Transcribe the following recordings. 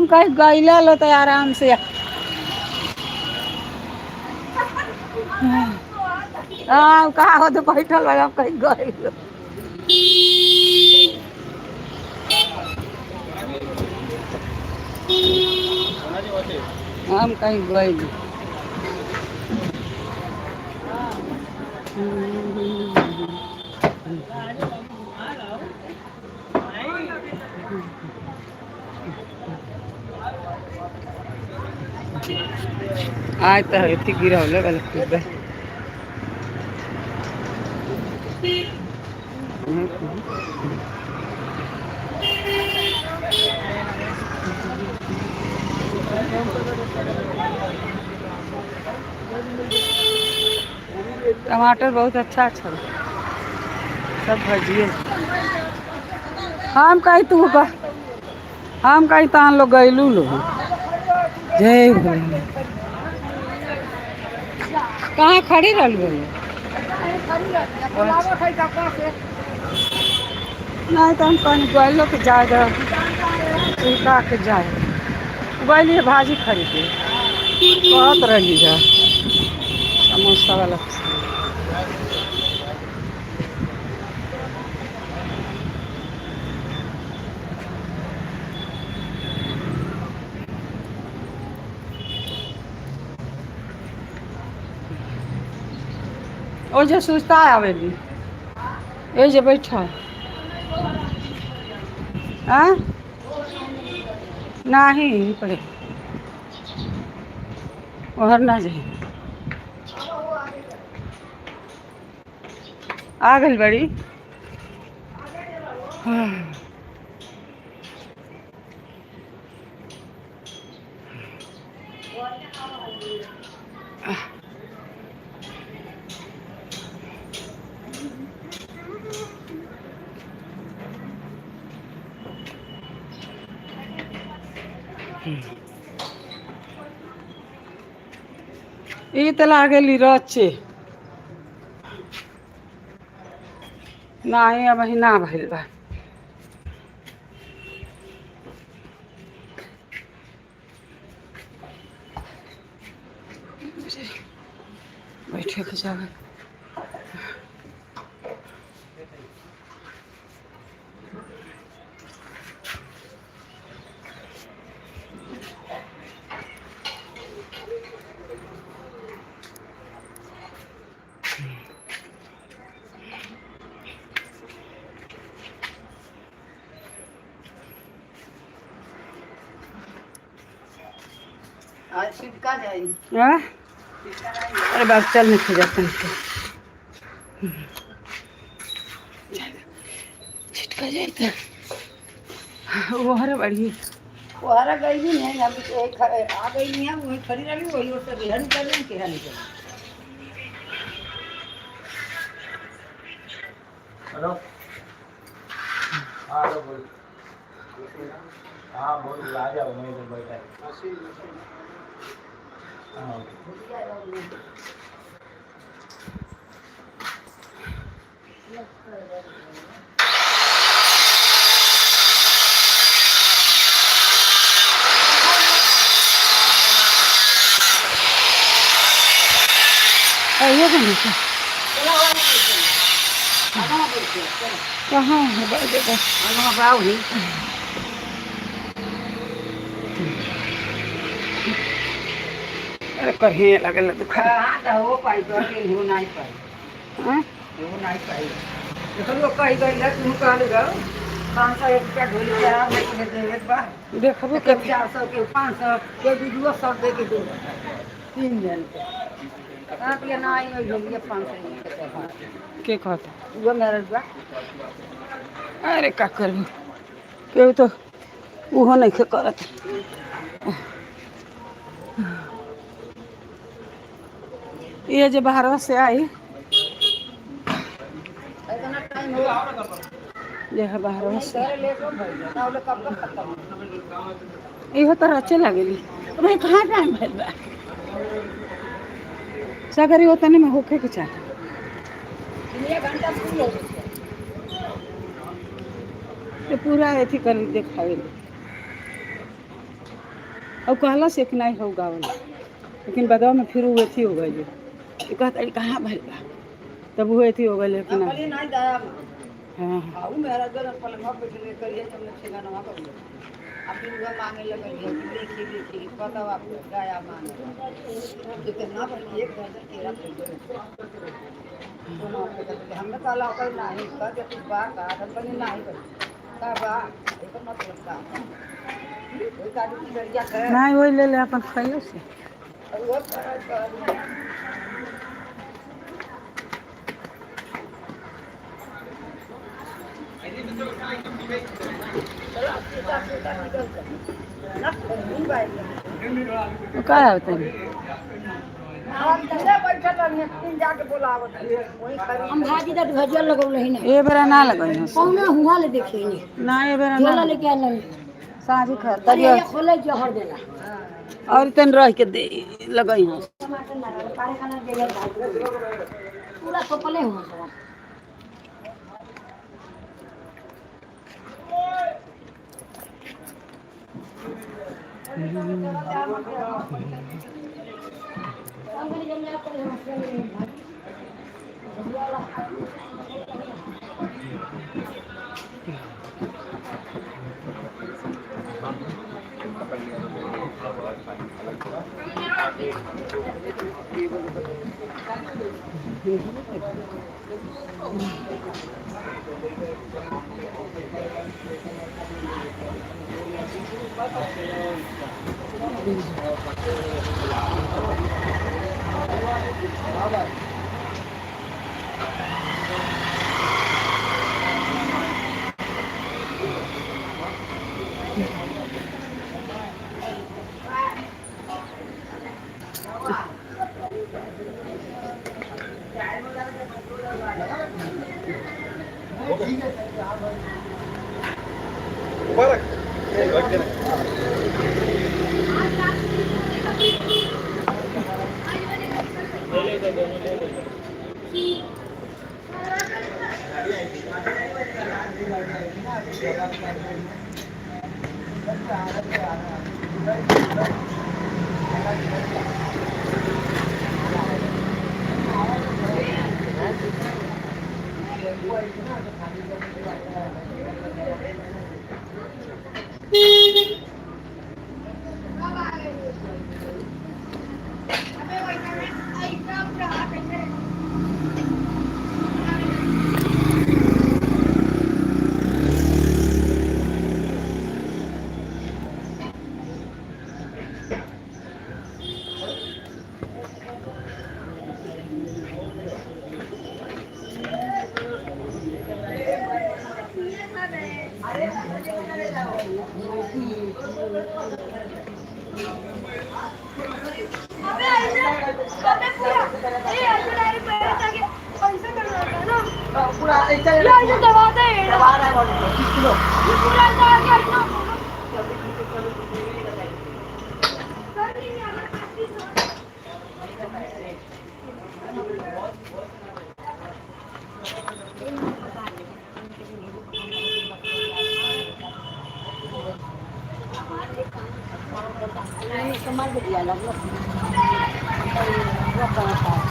हम कहीं गईला लो तो आराम से। हाँ, कहा हो तो बैठल बा, हम कहीं गइल। हम कहीं गइल। आज तो एथी गिरौले वाला खूब है। टमाटर बहुत अच्छा अच्छा बा। सब भजिए। हम कहीं तू का, हम कहीं तहन लोग गइलू लो। जय भोलेनाथ। कहाँ खड़ी रहल गई? नहीं तो हम कहीं गइलो के जाए दो, उनका के जाए गइली भाजी खरीदे, कहत रही जा समोसा वाला। ओ जे सुस्ता आवेली, ए जे बैठा आ नाही पड़े ओहर ना जाए। आ गइल बड़ी। हाँ। ई त लागेली रचे नाही, अब ना भइल बा। बैठे के जगह। आज छिटका जाई। हाँ? अरे बाप, चल नहीं जाते हैं। छिटका जाए तो वो हर बड़ी। ओहरा गई भी नहीं, हम एक आ गई नहीं है, वही खड़ी रही, वही ओर से बिहन कर रही केहन निकल। हेलो, हाँ हेलो बोल। हाँ बोल, आ जाओ, मैं इधर बैठा है। हाँ। आइए बनी से। कहाँ है जगह? आगे बाऊ ही। अरे कहीं लगल दुखा। हाँ तो हो पाई तो के हो नहीं पाई। हाँ? हो नहीं पाई। देखो लोग कही गई है, तू कहल गो 500 एक रुपया ढोली के आ नहीं के देवे बा। देखबो के के 400 के 500 के दू सौ दे के दे तीन जन के। कहाँ के ना आई ढोली 500 के के कहता? वो मेरा बा। अरे का करबो, केहू तो उहो नहीं के करत। ये जे बाहर से आई। इतना टाइम हो जे है बाहर से। घरे लेट हो भइल तावले कब कब खत्म हो। इहो तो रचे लागेली। भाई कहाँ टाइम भइल बा? सगरी ओतने में होखे के चाही। 3 घंटा पूरी हो गई। तो पूरा अथी कर देखावे। और कहला से कि नहीं हो गावल, लेकिन बदवा में फिर वो अथी हो गई। कहता अरे कहाँ भइल बा, तब वो अथी हो गई कि ना। कहलिए नहीं दया हाँ। आऊ मेरा गल पलंग पर बैठले करिए तुमने ठेका ना कर आ फिर वह मांगे लगल कि देखी देखी पता आपको दया मांगे तो कितना पर एक दर्जन केरा खरीदे हमने कहला ओकर नाही कह दे कुछ बा का हम कहली नाही कर का बा एकर मतलब का कोई काटू की दरिया है नहीं वही ले ले अपन खैलो से। और वो कर वो का होता है। हम भाजी दत भजिया लगौले ही नहीं। ए बेरा ना लगई हो। कौना हुआ ले देखी नहीं। ना ए बेरा झोला ना लेके आल नहीं। साझी खा अरे तरिया ये खोले जहर देला। और तन रह के दे लगई हो। टमाटर ना पारे खाना दे पूरा तोपले हुआ सब।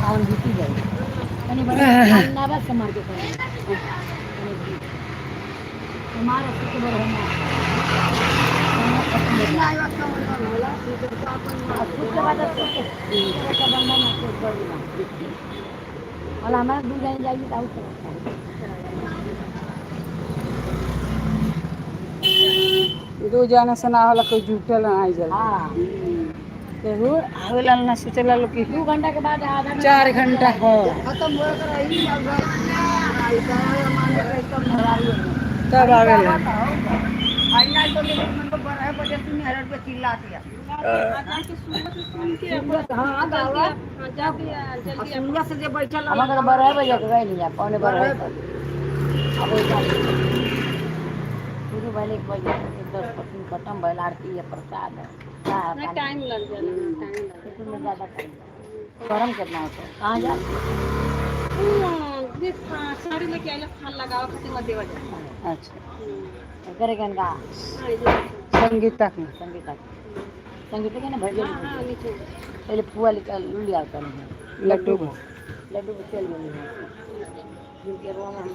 सावन बीती जाए तनी बड़ा नावा समार के करे समार के बर होना और हमारा दूध जाने जाएगी तो आउट। दो जाना से ना होला, कोई जुटल ना आई जल्दी। हाँ। जरूर आवेला ना सोचला लोग कि 2 घंटा के बाद आधा घंटा 4 घंटा हो खत्म हो कर आई अब तब आवेला। आई ना तो मन को 12 बजे से मेहर पे चिल्ला दिया। हां गावा सुनिया से जे बैठल हमारा 12 बजे के गए नहीं, 11:45 अब शुरू भले 1 बजे 10:15 खत्म भइल आरती या प्रसाद है। टाइम लग जाला, टाइम लग में ज्यादा टाइम गरम कितना होता है कहाँ जा साड़ी लेके आइला थान लगावा खातिर मत देवा जा। अच्छा करे का संगीता के संगीता। संगीत के ना भजे हाँ नीचे पहले फुआ निकाल लुली आता नहीं लड्डू लड्डू को चल गई है जिनके रोमा हम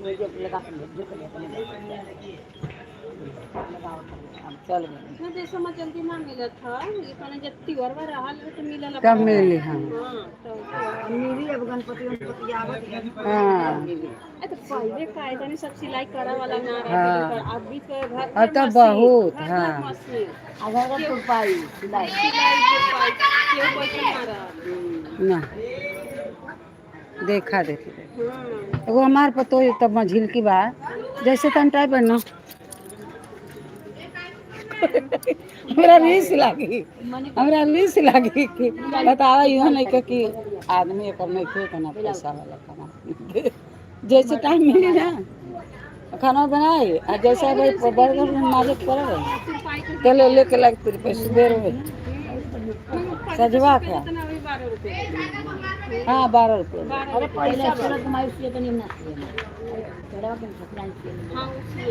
मुझे लगा के भेजो के अपने लगाओ हम चल गए ना जैसे में जल्दी ना मिलत था ये कहना जब त्योहार रहल तो मिलल तब मिली। हाँ हाँ तो मिली अब गणपति उनपति आवत है। हाँ अरे तो पहले का इतनी सब सिलाई करे वाला ना रहे हाँ। पर अभी तो घर अब तो बहुत, हाँ। मशीन अगर तो पाई सिलाई सिलाई के पाई केहू बैठल ना रहल। ना देखा देखी हाँ एगो हमार पतो तब मझिलकी बा जैसे तन टाइप है ना, हमरा रीस लागी, हमरा रीस लागी कि बतावा इहो नहीं के कि आदमी एकर नहीं खे इतना पैसा वाला खाना। जैसे टाइम मिली ना खाना बनाए आ जैसे भाई बर्गर में मालिक पड़े तो ले लेके लग रुपये सुबेर में सजवा के। इतना वही 12 रुपये। हाँ 12 रुपये। अरे पहले सूरत माई से तो नहीं ना चढ़ा के सपना से। हाँ उसी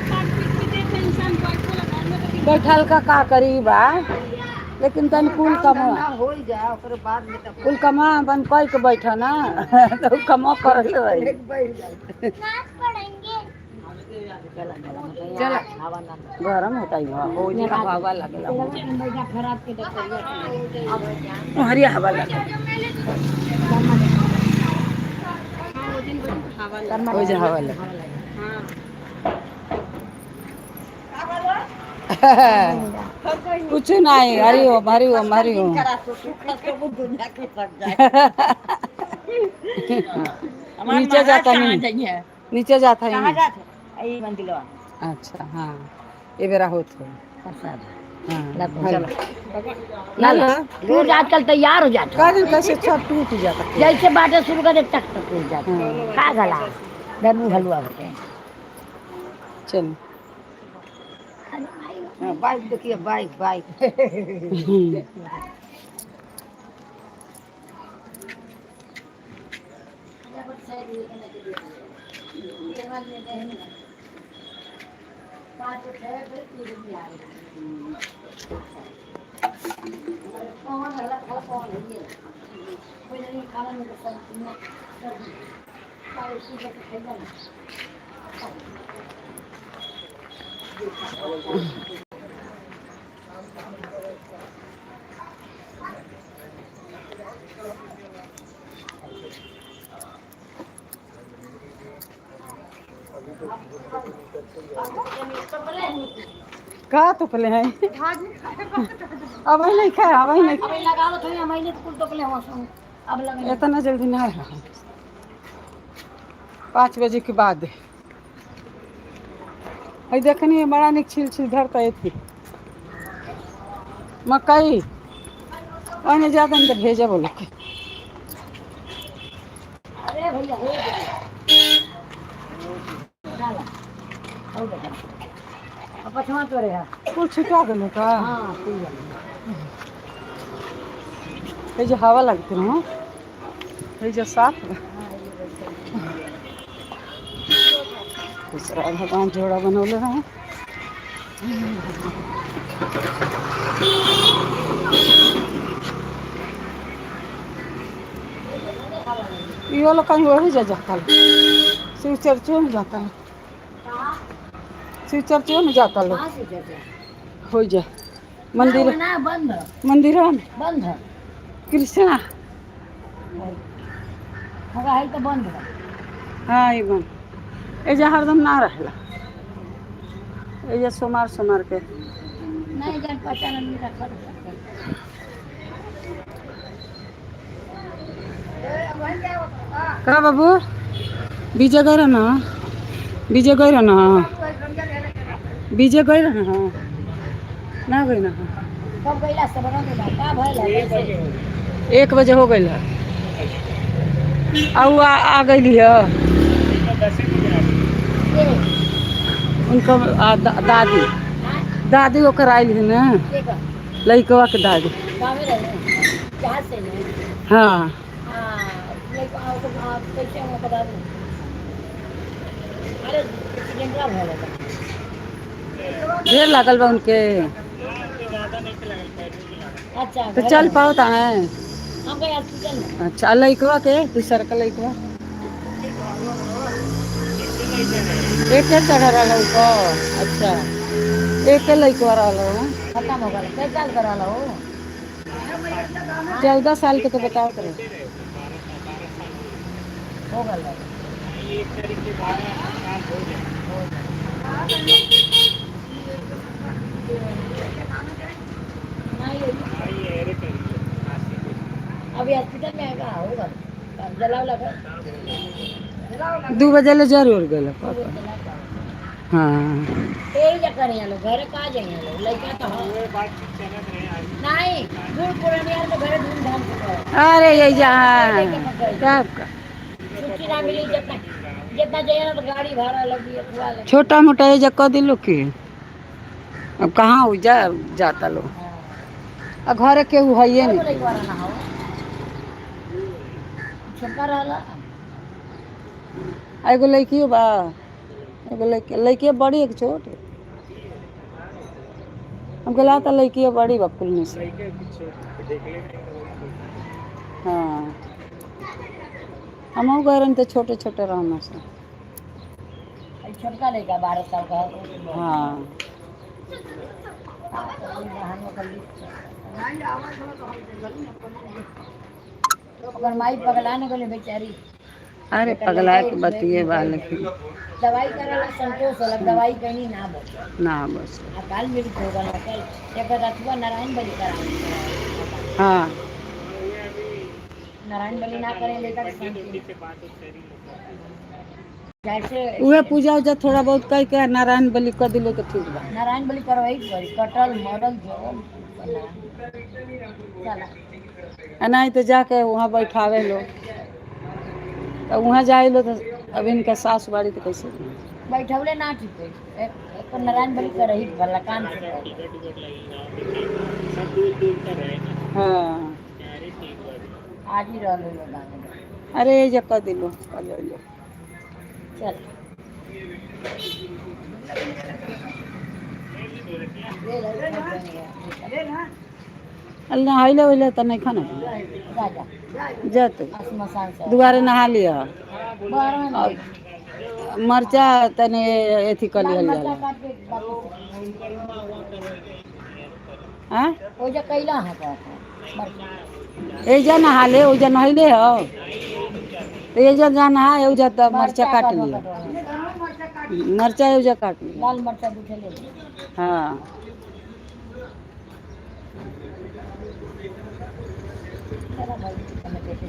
पाँच पीस भी देखे इंसान बैठल घर में तो बैठल का करी बा, लेकिन तन कुल कमा ना हो ही जाए ओकरे बाद में तब कुल कमा अपन कह के बैठा ना तो उ कमा करल रही। बैठ जाए। चला हवा ना गरम होता ही हो जी, हवा लगेला। बैठा खराब के डॉक्टर हरिया हवा लगे। हाँ वो दिन बड़ी हवा लगे। हो जा हवा लगे। हाँ कुछ नहीं। हरि ओम हरि ओम हरि ओम। दुनिया के थक जाए। नीचे जाता नहीं, नीचे जाता ही नहीं। आई मंदिरवा। अच्छा हाँ ये बेरा होत हो। प्रसाद। हाँ चलो। ना ना। टूट आजकल तैयार हो जाता। का दिन कैसे सब टूट जाता। जैसे बाटे शुरू करे तक तक टूट जाता। हाँ। का गला दरबू हलवा होते हैं। चल। हाँ, बाइक देखिए, बाइक बाइक। का तो पहले है अब नहीं खाए, अब नहीं। अबे लगावत हो महीने कुल तो ले हो अब लगे। इतना जल्दी ना रहा, 5 बजे के बाद है। देखनी बड़ा निक छिल छिल धरता थी मकई ओने ज्यादा नहीं तो भेजे बोलो के। अरे भैया हो डाला हो बेटा अब पछवा तो रहा। कुल छिटा गेलो का? हाँ कुल। ये जो हवा लगती हो, ये जो साफ बा। दूसरा भगवान जोड़ा बनौले रहे। इहो लोग कहीं वही जा जाता है, शिव चर्चो में जाता है, शिव चर्चो में जाता लोग। कहाँ से जाते? हो जा मंदिर। ना बंद है। मंदिर में। बंद है। कृष्णा। होगा है तो बंद है। हाँ ये बंद, ये जा हरदम ना रहला, ये जे सोमार सोमार के। नहीं जान पहचान नहीं रखल। का बाबू बीजे गए ना, बीजे गए ना, बीजे गए ना, ना गए ना। कब गइला सब रंग का भइल है? 1 बजे हो गई है। आ आ गई है उनका दादी, दादी ओकर आयल है ना। देखो। लड़कवा के दादी। गाँव में रहे जहाँ से नहीं। हाँ। हाँ लइका आओ तो आप कैसे हो बता दो। अरे एक्सीडेंट भइल है। ढेर लागल बा उनके। अच्छा तो चल पाओ ता है। हम गए हॉस्पिटल में। अच्छा लइकवा के दूसर का लइकवा एक चढ़ रहा ऊपर। अच्छा एक लइकवा रहा हो। खत्म हो गया। कै साल करा लो? 14 साल के तो बताओ करे। हो गया। अभी हॉस्पिटल में आएगा होगा जलाव लगा। 2 बजे ले जरूर गए पापा। हाँ यही जगह नहीं लोग घरे कहाँ जाइए लोग लड़का तो हो नहीं दूर पुरानी यार तो घरे धूमधाम से करो। अरे यही जहाँ तब का छुट्टी ना मिली जितना जितना जाइए ना तो गाड़ी भाड़ा लगी अथवा लगी। छोटा मोटा ये जगह दिलो की अब कहाँ हो जा जाता लो। आ घरे केहू है कोई नहीं। लड़का ना हो छोटा रहला। आ एगो लड़कियो बा। एगो लड़की लड़की बड़ी एक छोट हमके लगता लड़की बड़ी बा कुल में से। हाँ हमहू गए रहनी तो छोटे छोटे रहना से। छोटका लड़का 12 साल का हो। हाँ ओकर माई पगला न गेलै बेचारी। अरे पगला के बतिए बा लेकिन दवाई करेला संतोष होला दवाई कहीं ना बचे। ना बस आ काल मिल हो गल कल एक रथुआ नारायण बलि करा। हाँ नारायण बलि ना करे लेकर शांति जैसे उहे पूजा उजा थोड़ा बहुत कह के नारायण बलि कर दिलो तो ठीक बा। नारायण बलि करवाई करी कटल मरल जल बना चला। आ नहीं तो जाके वहाँ बैठावे लो तो वहाँ जाए लो तो अब इनका सास बाड़ी तो कैसे बैठवले ना ठीक है। एक नारायण बलि करही भला कान से करे। हाँ आज ही रहल हो गाँव। अरे ये जब कर दिलो कर लो। चल नहाइले ओइले तो नहीं खाना जा जा जा तू श्मशान से दुबारे नहा लिया। बारह और मरचा तने अथी कर लिहल मरचा जाला। काट के वापस हाँ ओ जे कैला है का मरचा ए जा नहा ले ओ जा नहैले हो तो ये जा नहा ओ जा तब मरचा काट लिया। मरचा ओ जा काट लिया। लाल मरचा दूठे ले ले। हाँ चला भाई हमें देखे।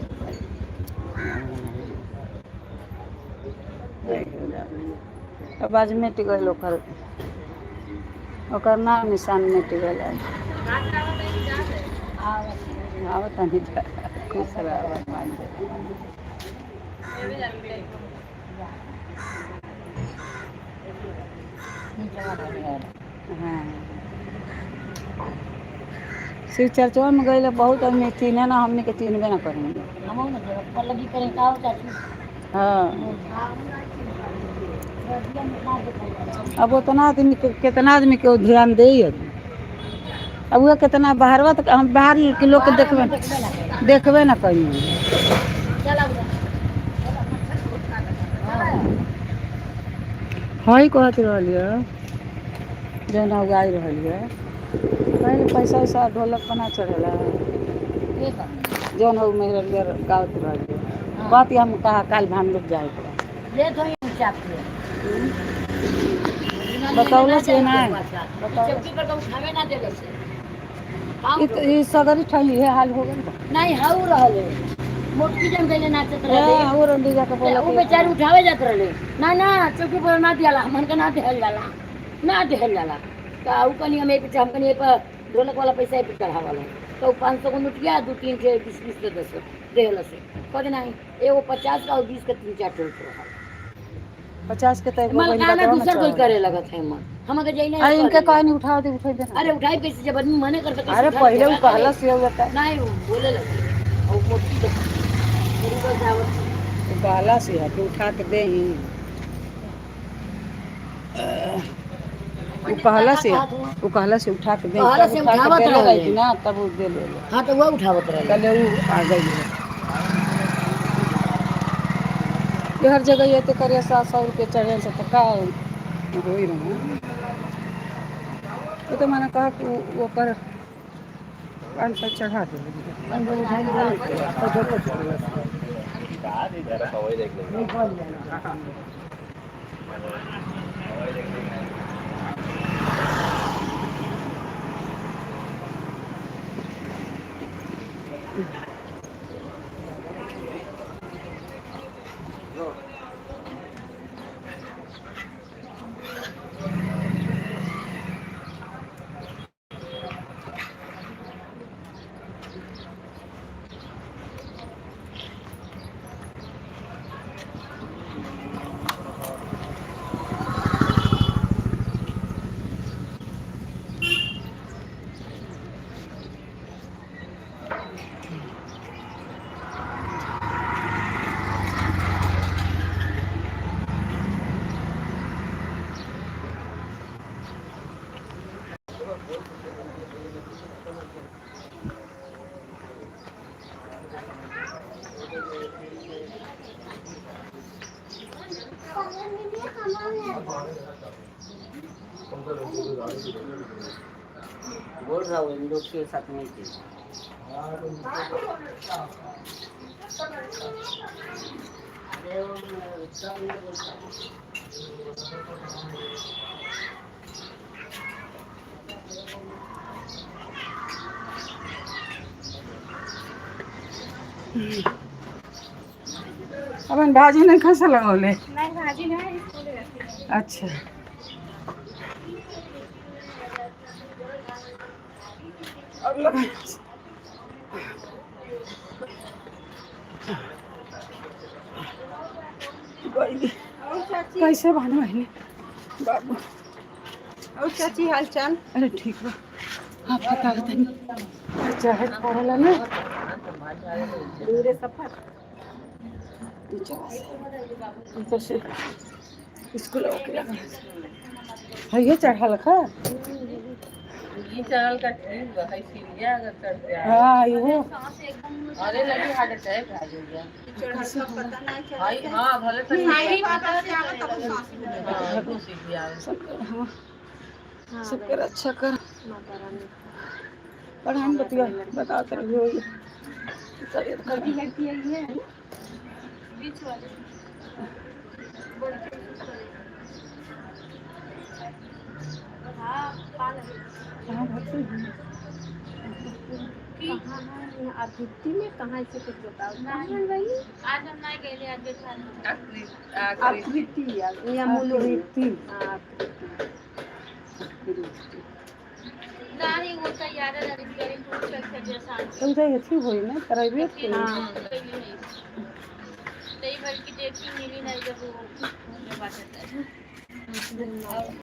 अब आज मिट गइल ओकर ओकर नाम निशान मिट गइल। आवत नहीं जा खुश रह भगवान दे। हाँ शिव चर्चवा में गइल बहुत आदमी चिन्हे ना हमने के चिन्हबे ना करेंगे। हम ना जब पल्लवी करें का हो चाची। हाँ अब उतना आदमी के कितना आदमी के ध्यान दे आदमी अब वह कितना बाहरवा तक हम बाहर के लोग के देखबे देखबे ना कहीं। हई कहत रहलियै जेना उगाई रहलियै पहले पैसा वैसा ढोलक बना चढ़ेला जौन हो मेहरलिया गावत रहलियै बात हम कहा काल हम लोग जाए के बतौले से ना चौकी पर तो उठावे ना देले से। ई सगरी ठही हे हाल हो गेल। नहीं हाउ रहल है मोटकी जम गइले नाचत रहले। ए और रंडी जाके बोला वो बेचारे उठावे जात रहले ना ना चौकी पर ना दियाला मन के ना देहल जाला ना देहल जाला। तो ऊ कनी हम एक हम कनी पर ढोलक वाला पैसा एक चढ़ावल तो 500 को नोटिया 2-3 के 20-20 के 10 देहल से कह नहीं एगो 50 का और 20 के 3-4 ठो रहल। 50 के तो एगो मलकाना दूसर कोई करे लगत है मन हम के जइना। अरे इनके कहे नहीं उठाओ दे उठाई देना। अरे उठाई कैसे जब आदमी मने कर सके। अरे पहले वो कहला से होता नहीं वो बोले लगे और मोटी तो गुरु जावत कहला से है कि उठा के दे ही। वो कहला से, वो कहला से उठा के दे, कहला से तब उठा के उठावत देले रहे। रही ना, तब वो दे ले ले। हाँ तो वह उठावत रहे। कल वो आ गई है। ये हर जगह ये तो करे 700 रुपये चढ़े से तो का हो ही रहा। वो तो मैंने कहा कि वो पर 500 चढ़ा दे। बोल रहा हूँ इन लोग के साथ नहीं थी। अपन भाजी नहीं खसा लगौले। नहीं भाजी ना स्कूल रहती। अच्छा और लगा। कैसे भानु बहनी बाबू? और चाची हाल चाल? अरे ठीक बा, आप बता तनी। चाहे पड़ला ना दूरे सफर। टीचर से स्कूल ओके लगा है ये चढ़ल खा। ये चैनल का ठीक बा है सीढ़िया अगर चढ़ते आ हाँ यो। अरे लगी हार्ट अटैक आ जाएगा। पता नहीं क्या। भाई हां भले तो हाई बात से आवे तब सांस फूले। हां तो सीढ़िया सब कर, हाँ सब कर, अच्छा कर। पढ़ाई बतिया बताते रहियो। तबीयत खराब। लड़की आई है बीच वाले। कहाँ भर्ती है? आकृति में कहाँ से कुछ बताओ आज हम नहीं गए आज बैठा आकृति या आकृति। नहीं वो तैयार है रिपेयरिंग टूल चल जैसा। तो उधर अथी होई ना प्राइवेट के? भर की देखी मिली नहीं जब वो बात है।